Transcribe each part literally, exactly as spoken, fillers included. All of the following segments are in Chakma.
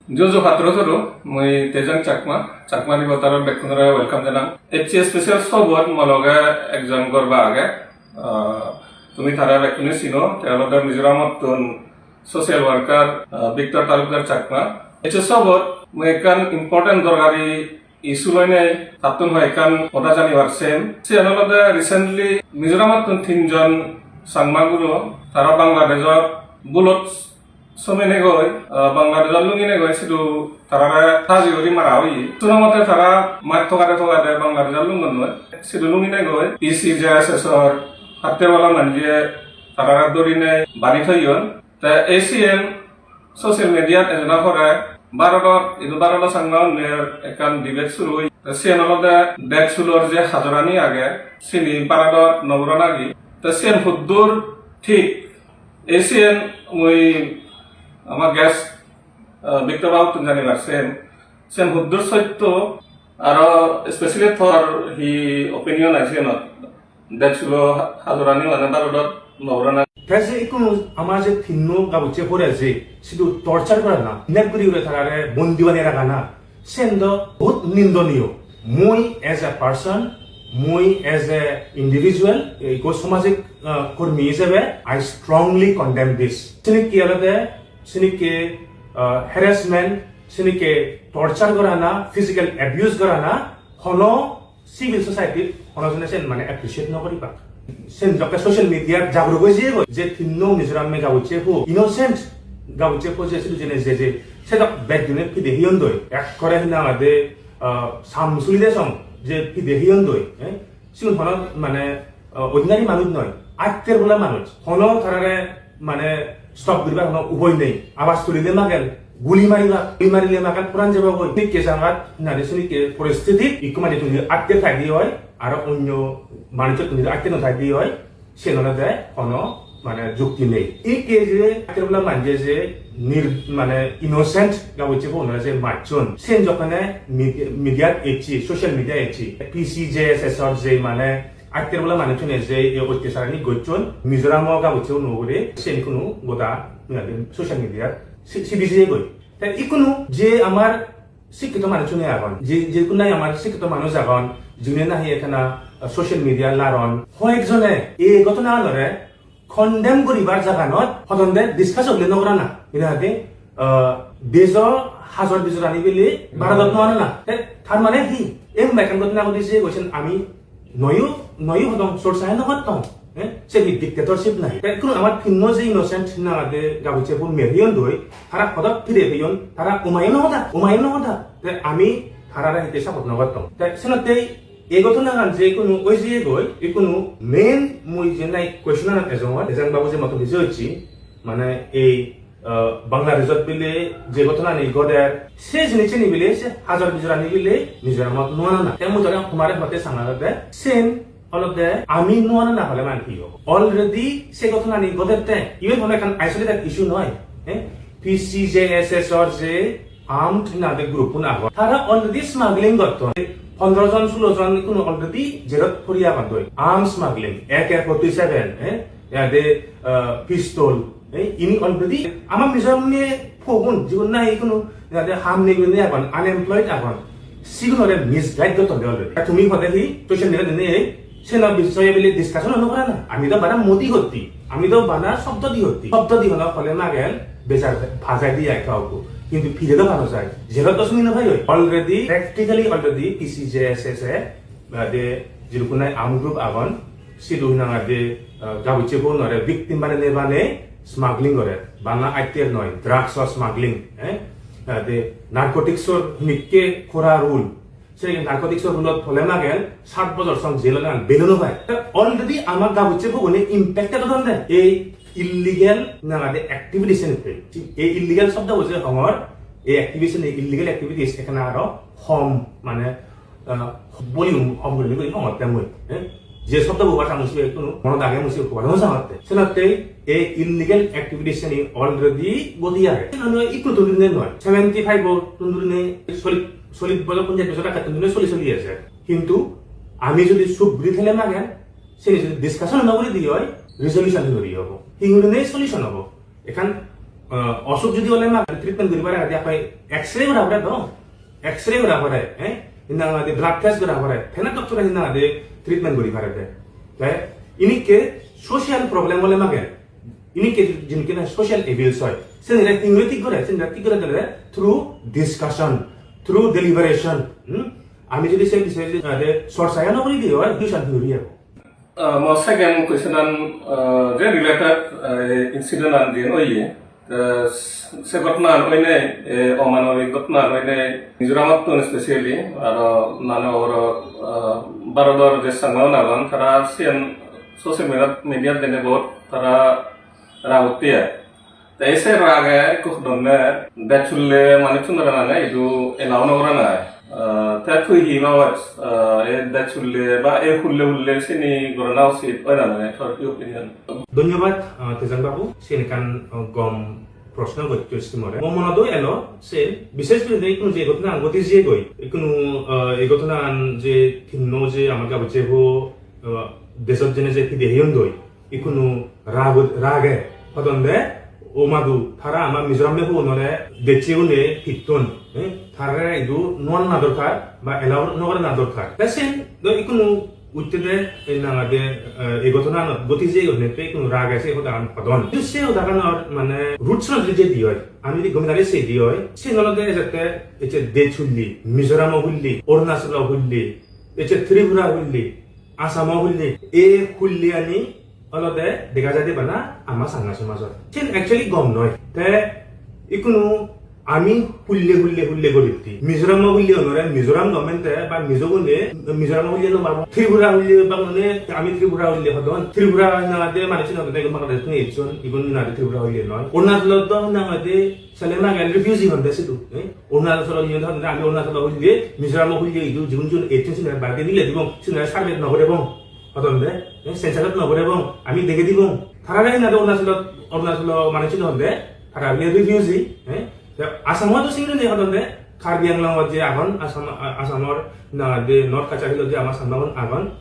Juju patro suru, mui Tejang Chakma, Chakma Reporter bekkunore welcome janang. Ecche special sobot mo loge ekjon gorba age. Ah, tumi tare bekkune sino, te olode Mizoramottun social worker, ah, Victor Talukdar Chakma. Ecche sobot mui ekkan important dorkari issue loinei tattun hoi ekkan hoda janibar sem. Siyan olode recently Mizoramottun tinjon Changma guro tara Bangladeshot bulot sominegoi, ah, Bangladeshot lunginegoi, sidu tarare haji guri mara oye. Suno mote tara maj togade togade Bangladeshot lungonnoi. Sidu lunginegoi, P C J S S or hatte bala manje tarare dorinei bani thoyon. Te ei siyen social media-t ejana pore Bharodot, idu Bharodo Changma unner ekkan debate suru oye. Te siyen olode dej sulor je hajorani age, sini Bharodot no puron agi. Te siyen huddur thik, ei siyen mui ama guest, ah, Victor babuttun janibar sem. Siyen huddur sotto, aro specially tor hi opinion age siyenot? Dej sulo ha-, hajorani mane Bharodot no puron agi. Te je ikkunu ama je tinno gabucche pore je sidu torture gorana, nep guri guri tarare bondi banei ragana, sen do bahut nindoniyo. Mui as a person, mui as a individual, ekko samajik, ah, kormi hisebe, I strongly condemn this. Sinikke olode, sinikke, ah, harassment, sinikke torture gorana, physical abuse gorana, hono civil society-t hono jone sen mane appreciate no guribak. Sen jokke social media-t jagruk oi jeyegoi, je tinno Mizoram-e gabucche po, innocent gabucche po je sidu jene je je, sedok bek jone pide heyon doi. Ekkore hi nang hoide, ah, Samsuli Desong je pide heyon doi, eh? Sigun hono mane, ah, ordinary manuj noi, atter bola manuj. Hono tarare mane stop guribar hono upai nei. Abas tuli de magen, guli maribak, guli marile magen puran jebogoi. Sinikke jagat, nade sinikke poristiti, ikko mane tuli atte thai de oi, aro onyo manuj tuli atte no thai de oi, siyen olode hono mane jukti nei. Ikke je atte bola manje je nir-, mane innocent gabucche bo onore je majjon. Siyen jokkene mid-, media-t ecche, social media ecche, P C J S S or je mane atter bola manuchune je ei ottecharani gocchon, Mizoram-o gabucche uno ugure, siyen ikkunu goda, mane, social media-t si-, sidi jeyegoi. Te ikkunu je amar sikkito manuchune agon, je, je ikkunu nahi amar sikkito manuj agon, jigune nahi ekkana, ah, social media laron, hoyekjone ei ghotonaganore condemn guribar jaganot hodonde discuss ogle no gorana. Ina hade, ah, dejo hajor bijor ani bili Bharodot no anana. Te tar mane hi? Emma ekkan ghotona ghodi je goichen ami noyo, noyo hodong, sorsa no gottong. Eh? Se hi dictatorship nahi? Te ikkunu amar tinno je innocent nangade gabucche bo meriyon doi, tara hodok phire peyon, tara umayo no hoda, umayo no hoda. Te ami tarare hite support no gottong. Te senottei ei ghotonagan je ikkunu oi jeyegoi, ikkunu main mui je nahi question anot ejongor, Ejang babu je moto nije hocche, mane ei, ah, Bangladeshot bile je ghotonani ghoder, se jinisseni bile, se hajor bijorani bile Mizoramot no anana. Te mui tore humare hote sanga olode, sen olode ami no anana hole mane hi obo? Already se ghotonani ghodette, even hono ekkan isolated issue noi, eh? P C J S S or je armed hinade group un agon. Tara already smuggling gotton. Pondro jon, sulo jon ikkunu already jailot puri agon doi. Arms smuggling, A K forty-seven, eh? Iyade, ah, pistol, eh? Ini already ama Mizoram-e pogun, jigun nahi ikkunu iyade ham nei gurinei agon, unemployed agon. Sigunore misguide gotton de already. Tumi hode hi social media dinei ei Seno bisoye bile discussion ono gorana. Ami do bana modi hotti. Ami do bana sobdo di hotti. Sobdo di hono hole magel bejar bhajai di ai kauku. Kintu phire do bana jai. Jero do suni no bhai oi. Already, practically already P C J S S e, ah, de jirukunai armed group agon. Sidu hinang ade, ah, gabucche bonore victim bane ne bane smuggling gore. Bana aiter noi, drugs or smuggling, eh? Ah, de narcotics or nikke khora rule. Se narcotics-o rule-ot pole magel, sat bojor song jail-ot nang belo no pai. Te already ama gabucche bogune impacted odon de. Ei illegal nangade activities-enitte. Ei illegal shobdo bo je hongor, ei activities, ei illegal activities ekkana aro hom, mane, ah, volume hom gurinei guri hongotte mui. Eh? Je shobdo bo hobar sang mui sibe ekkunu monot age mui sibe hobar no sangotte. Senotte ei illegal activities-ani already godi age. Mane ikku tun dine noi. Seventy-five-o tun dine solid, solid bojor, ponjash bojor age tun dine soli soli ejer. Kintu ami jodi sup guri thele magen, seni jodi discussion no guri di oi, resolution hi guri obo? Hi gurinei solution obo? Ekkan Ah, osuk jodi ole ma treatment guri pare, adi apai X-ray gora pore to, X-ray gora pore, eh? Hinang adi blood test gora pore, tene doctor hinang adi treatment guri pare de. Te inikke social problem ole magen, inikke jinike na social abuse oi, senire hinguri thik gore, senire thik gore dele through discussion, through deliberation, hmm? Ami jodi se bisoye jodi ade sorsa no guri di oi, solution hinguri ebo. Ah, mo second question an, ah, je related, ah, incident an jin oye, ah, se ghotona an oine, eh, omanobik ghotona an oine Mizoram ottun specially, aro nana oro, ah, Bharodor je Changma un agon, tara siyan social media, media dene bahut tara rag utte ai. Te se rage ekku hodonne dej hulle manuchunore mane idu allow no gorana ai. Ah, te tui hi babas, ah, e dej hulle ba e hulle hulle sini gorana usit oi na noi, tor hi opinion? Dhonyobad, ah, Tejang babu, siyen ekkan, ah, gom proshno gocchos tui more. Mo monot o elo se, bishesh guri de ikkunu je ghotona an ghoti jiyegoi, ikkunu, ah, ei ghotona an je tinno je amar gabujje bo, ah, dejot jeinei je pide heyon doi, ikkunu rag, rage hodonde, "O madu, tara ama Mizoram me huonore dejje une pitton, eh? Tarare idu no anna dorkar ba allow no gorana dorkar." Te sen do ikkunu utte de, ei nangade, eh, ei ghotona an ghoti jiyegoi, te ikkunu rage se hodagan hodon. Hintu se hodaganor mane roots an jodi jedi oi, ami jodi gome dale sei di oi, sen olode ejette ecche dej hulli, Mizoram o hulli, Arunachal o hulli, ecche Tripura hulli, Assam o hulli, e hulli ani olode dega jai de bana ama Changma somajot. Sen actually gom noi. Te ikkunu ami hulle hulle hulle guritte. Mizoram o hulle onore Mizoram government e ba Mizo gune Mizoram o hulle no mabo. Tripura hulle ba gune ami Tripura hulle hodon. Tripura na de mane sin de Bangladesh ni echon. Igun na de Tripura hulle noi. Arunachal do na de sale na refugee honde sidu. Eh? Arunachal o niye honde ami Arunachal o hulle Mizoram o hulle idu jigun jigun echon sin barde nile dibong. Sin survey no gore bong. Hodon de, eh, census-ot no pore bong, ami dege dibong. Tarare hinade Arunachalot, Arunachalo manuj hinode, tara bile refugee, eh? Te Assamot do singiri nei hodon de, Karbi Anglongot je agon, Assam, a-, Assamor na de North Cachar Hill-ot je ama Changmagun agon.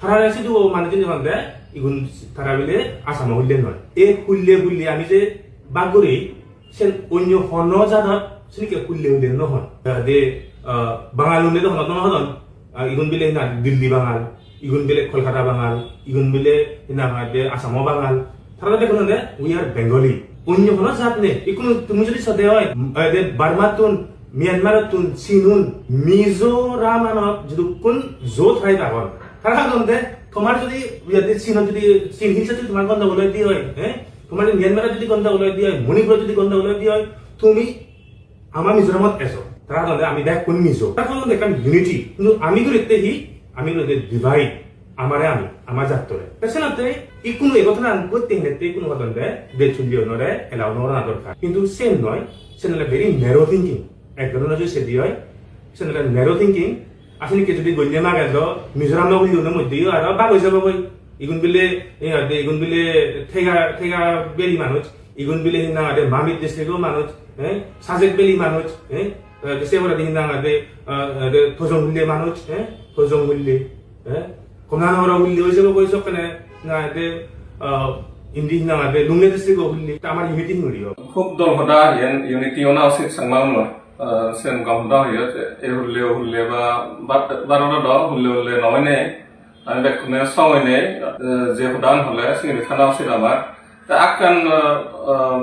Tarare sidu manuj hinode, igun tara bile Assamo hulle noi. E hulle hulle ami je bag guri, sen onyo hono jadot senike hulle hulle no hon. De, ah, Bangal hunde do hono no hodon. Ah, igun bile na Delhi Bangal, igun bile Kolkata Bangal, igun bile na de Assamo Bangal. Tara de hono de, "We are Bengali." Onyo hono jat nei. Ikkunu tumi jodi sode oi, eh, de Burma tun, Myanmar tun, Chin un, Mizoram anot jidukkun jo tribe agon. Tara hodon de, tomar jodi, iye de Chin jodi, Chin Hills jodi tomar gondogol oi de oi, eh? Tomar jodi Myanmar jodi gondogol oi de oi, Manipur jodi gondogol oi de oi, tumi ama Mizoramot ejo. Tara hodon de ami bekkun Mizo. Tara hodon de ekkan unity. Hintu ami guritte hi? Ami guritte divide. Amare ami, ama jattore. Te senotte ikkunu ei ghotonan ghotte hinette ikkunu hodon de, de chulli onore, ela onore na dorkar. Hintu sen noi, sen ole very narrow thinking. Ek dhoronor jodi sedi oi, sen ole narrow thinking. Asole ke jodi golle mage do, Mizoram no gulli uno moddhe yo aro bag oi jabo goi. Igun bile, e, ade, igun bile Thega, Thega Valley manuj, igun bile hi nang ade Mamit district o manuj, eh, Sajek Valley manuj, eh, eh, se pore hi nang ade, ah, ade Thojong Hulle manuj, eh, Thojong Hulle, eh, Komla Nogoro Hulle oi jabo goi sokkene, nang ade, ah, indi hi nang ade Lunglei district o Hulle, ta amar unity hi guri o. Hub dol hoda iyen, unity ona usit Changma unor, ah, sen gom hoda hoye je, e Hulle o Hulle ba, ba, Bharotot o Hulle Hulle noi nei. Ami bekkune song oinei, eh, je hodan hole singiri thana usit amar. Te akkan, eh, eh,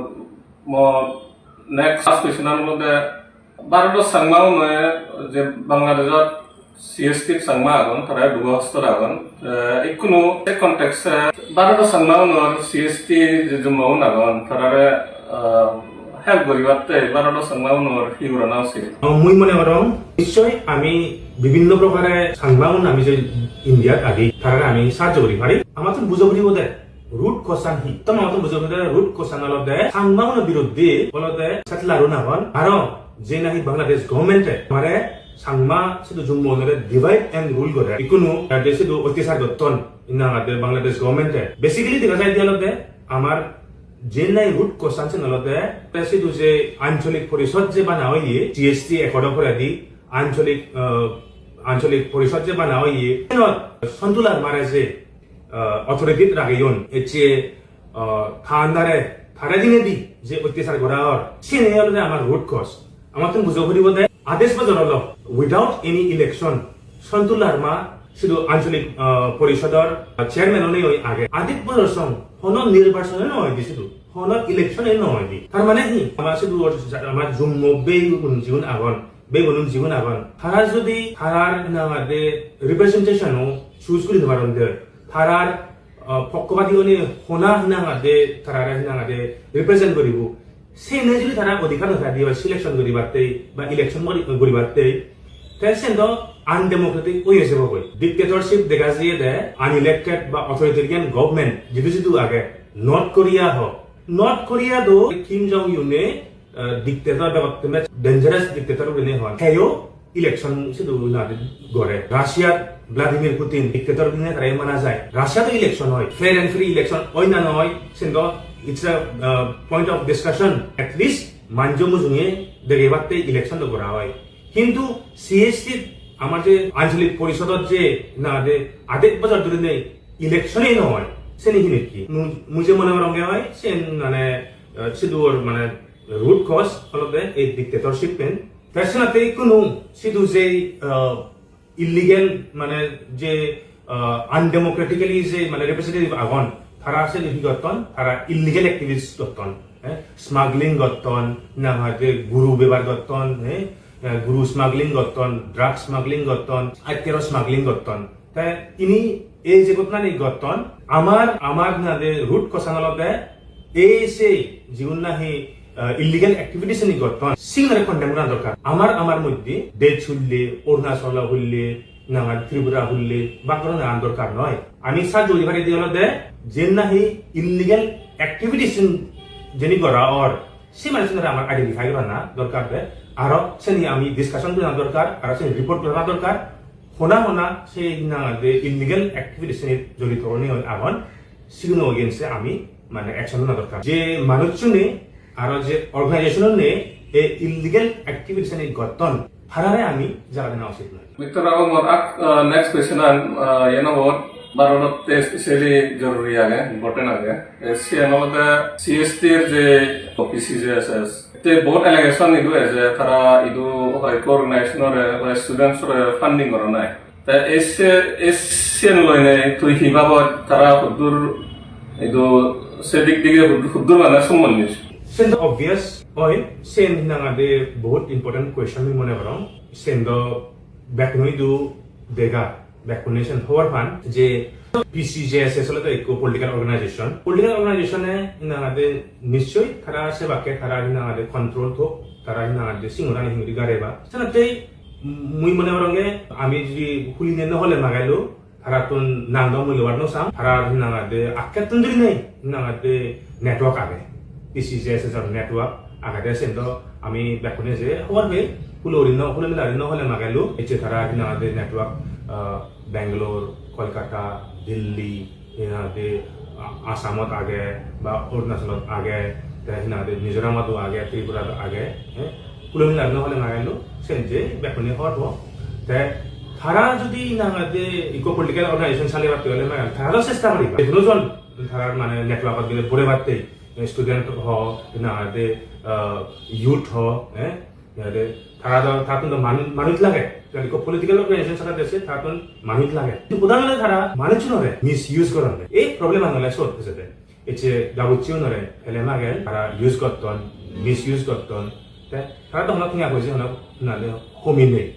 mo next question an olode Bharoto Changma une je Bangladeshot C S T Changma agon, tara dugo hostor agon. Eh, ikkunu se context e Bharoto Changma unor C S T je Jummo un agon, tarare, eh, help guribatte Bharoto Changma unor hi gorana usit? Mui mone gorong, nischoi ami bibhinno prokare Changma un ami je Indiat agi, tarare ami sahajjo guri pari. Amattun bujo puribo de, root cause an hi? Toma amattun bujo puribo de, root cause an olode Changma uno biruddhe olode settler un agon. Aro je nahi Bangladesh government e amare Changma sidu Jummo unore divide and rule gore. Ikkunu, eh, de sidu ottechar gotton, inna ade Bangladesh government e. Basically dega jai de olode amar je nahi root cause an sen olode, te sidu je ancholik porishod je bana oye, G S T accord o poredi ancholik, ah, ancholik porishod je bana oye, senot Sontu Larmare je, ah, authority rageyon, ecche, ah, ta under e Tare dinedi je ottechar gora or, siyeni olode amar root cause. Amattun bujo puribo de, adej bojor olo without any election, Santu Larma sidu ancholik, ah, porisodor, ah, chairman onei oi age. Adej bojor song hono nirbachon o noi di sidu, hono election o noi di. Tar mane hi? Amar sidu or-, amar Jummo beigun jigun agon, beigunun jigun agon, tara jodi tarar hinangade representation o choose guri no paron de, tarar, ah, pokkobadi onei hona hinangade, tarare hinangade represent guribo, sene jodi tara odhikar no thai di oi selection guribatte ba election guri-, guribatte, te sen do undemocratic oi jebo goi. Dictatorship dega jiye de unelected ba authoritarian government jidu jidu age, North Korea ho. North Korea do Kim Jong Un e, eh, dictator, begottun bej dangerous dictator gurinei hon. Heyo election sidu na gore. Russia Vladimir Putin dictator gurinei tare mana jai. Russia to election oi, fair and free election oi na noi, sen do it's a, uh, point of discussion. At least manjo mujunge degebatte election do gora oi. Hintu C H T amar je ancholik porisodot je na de adek bojor dhuri nei election ei noi, seni hinekki? Mu-, mui je mone goronge oi, sen mane, uh, sidu or mane root cause olode ei dictatorship pen. Te senotte ikkunu sidu je, ah, illegal mane je, ah, undemocratically je mane representative agon, tara sidu hi gotton, tara illegal activities gotton, eh, smuggling gotton, na hoide guru bebar gotton, eh, eh, guru smuggling gotton, drug smuggling gotton, aitero smuggling gotton. Te ini ei je ghotona ni gotton, amar, amar na de root cause an olode ei se jigun nahi, ah, illegal activities ni gotton, sigunore condemn gora dorkar. Amar, amar moddhe dej hulle, Arunachal hulle, na Tripura hulle, bak gorana an dorkar noi. Ami sajjo guri pari de olode je nahi illegal activities jeni gora or, se manuchunore amar identify gorana dorkar de. Aro seni ami discussion gorana dorkar, aro seni report gorana dorkar. Hona hona se hinangade illegal activities-enit jorito onei agon, siguno against-e ami mane action lona dorkar. Je manuchune aro je organization-une ei illegal activities-enit gotton, tarare ami jaga dena usit noi. Mister Rao, mor ak, ah, next question an, ah, iyen obot, Bharotot te especially joruri age, important age. E siyen olode C S T-r je P C J S S. Te bohut allegation idu eje, tara idu hoi organization-ore, hoi students-ore funding goronne. Te esse, essen loinei tui hi bhabot, tara huddur idu se dik dige hud-, huddur mane sombondit? Sen do obvious oi, sen hinangade bohut important question mui mone gorong. Sen do bekkune idu dega, bekkune sen hobor pan je P C J S S olode ekko political organization. Political organization-e hinangade nischoi tara sebakke tara hinangade control thok, tara hinangade singorani hingiri gareba. Senotte mui mone goronge ami jodi huline no hole magelo, tarattun nang do mui lobar no sang, tara hinangade akkettun jodi nei, hinangade network age. P C J S S-or network agede, sen do ami bekkune je hobor pei, hulo guri no, hulo mela guri no hole magelo, ecche tara hinangade network, ah, Bangalore, Kolkata, Delhi, hinangade, ah, Assamot age, ba Arunachalot age, te hinangade Mizoramot age, Tripurado age, eh, hulo mela guri no hole magelo, sen je bekkune hobor po. Te tara jodi hinangade ikko political organization salibatte hole magel, tara do chesta goriba. Jekono jon tarar mane network-ot gele borebatte, student ho, na de, ah, youth ho, eh, na de, tara do, tarattun do manu-, manuj lage. Jodi ekko political organization sara dese, tarattun manuj lage. Kintu prodhan ole tara manuj nore misuse goronne. Ei problem an ole sot ejede. Ecche gabucche nore ele mage, tara use gotton, misuse gotton. Te tara do hono tenga poise hono nale homi nei.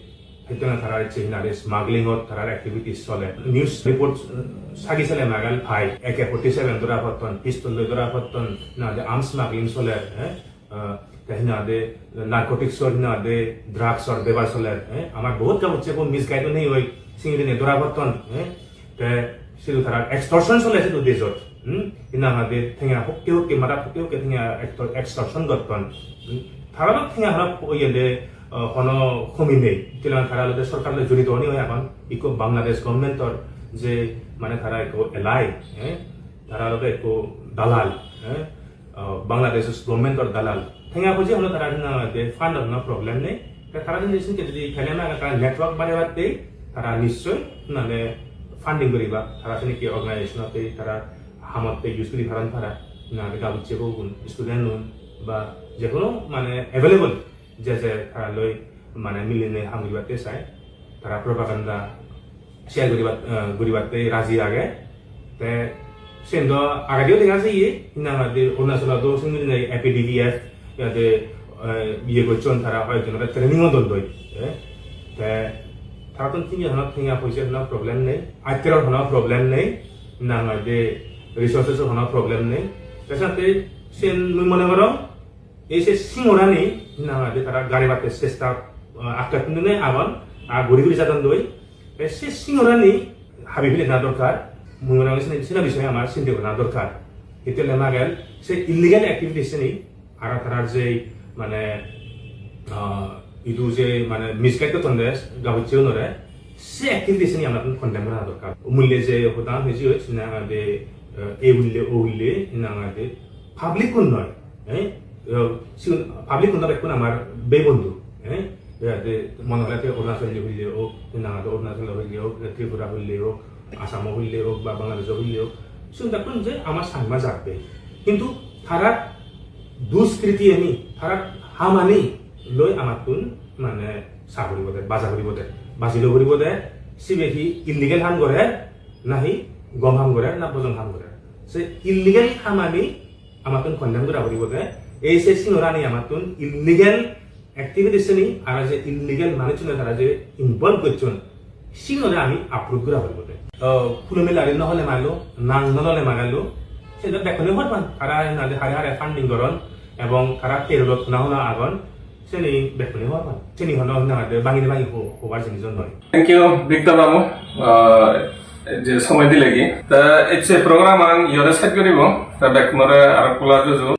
Hittena tara ecche hinade smuggling-ot tarar activities soler. News report, eh, sagi sele magal pai. A K forty-seven dora potton, pistol loi dora potton, hinade arms smuggling soler, eh? Eh, te hinade narcotics-or, hinade drugs-or bebar soler, eh? Amar bohut gabucche bo misguide onei oi singiri ne dora potton, eh? Te sidu tarar extortion sole sidu dejot. Hmm? Hinangade tenga hokke hokke, mada hokke hokke tenga extor-, extortion gotton. Hmm? Tara do tenga hono oyede, ah, hono homi nei. Tilang tara olode sorkar loi jorito oni oi agon. Ikko Bangladesh government-or je mane tara ikko ally, eh? Tara olode ikko dalal, eh? Ah, Bangladesh government-or dalal. Tenga poje hono tara hinangade fund-or hono problem nei. Te tara jodi sinke jodi pele na tara network barebatte tara nischoi mane funding guriba. Tara seni ki organization-otte tara hamotte use guri paron tara. na gabucche bogun, student un, ba je hono mane available je je tara loi mane milinei ham guribatte sai, tara propaganda share guribat-, eh, guribatte raji age. Te sen do agediyo lega age iye, hinang hoide Arunachal do sen milinei A P D P F, iyade, eh, iye gocchon tara hoyekjonore training o don doi. Eh, te tarattun tinge hono tenga poise hono problem nei, attiror hono problem nei, hinang hoide resources hono problem nei. Te satte sen mui mone gorong, ei se singorani hinang hoide tara garibatte chesta, ah, akkattun dine agon, ah, guri guri jadon doi. Te se singorani habi pele na dorkar, mui mone gorong sini, sini bishoye amar sinte gorana dorkar. Hitte hole magel se illegal activities sini, aro tarar je mane, ah, idu je mane misguide gotton de gabucche unore, se activities sini amar condemn gorana dorkar. Mulle je hoda hoye je, hinang hoide, eh, ei hulle, o hulle, hinang hoide, public un noi, eh? Eh, sigun public un do bekkun amar bei bondhu, eh? Iyate mone hole te Arunachal hulle ok, hinang hoide Arunachal hulle ok, Tripura hulle ok, Assam hulle ok, ba Bangladesh hulle ok, sigun bekkun je amar Changma jat bei. Hintu tarar duskriti ani, tarar hamani loi amattun mane sa puribo de, baja puribo de, baji loi puribo de, sibe hi illegal ham gore, nahi gom ham gore, na bojong ham gore. Se illegal hamani amattun condemn gora puribo de. Ei se singorani amattun illegal activities sini, aro je illegal manuchune tara je involve gocchon, sinore ami approve gora puribo de. O, hulo mela ari no hole malo, nang no lole magalo, se do bekkune hobor pan. Tara nade hare hare funding goron, ebong tara payroll-ot hona hona agon, seni bekkune hobor pan. Seni hono hinang hoide bangide bangi ho-, hobar jinis noi. Thank you, Victor babu. Ah, je somoy dilegi. Ta ecche program an iyot sej guribo. Ta bekkunore aro pola juju.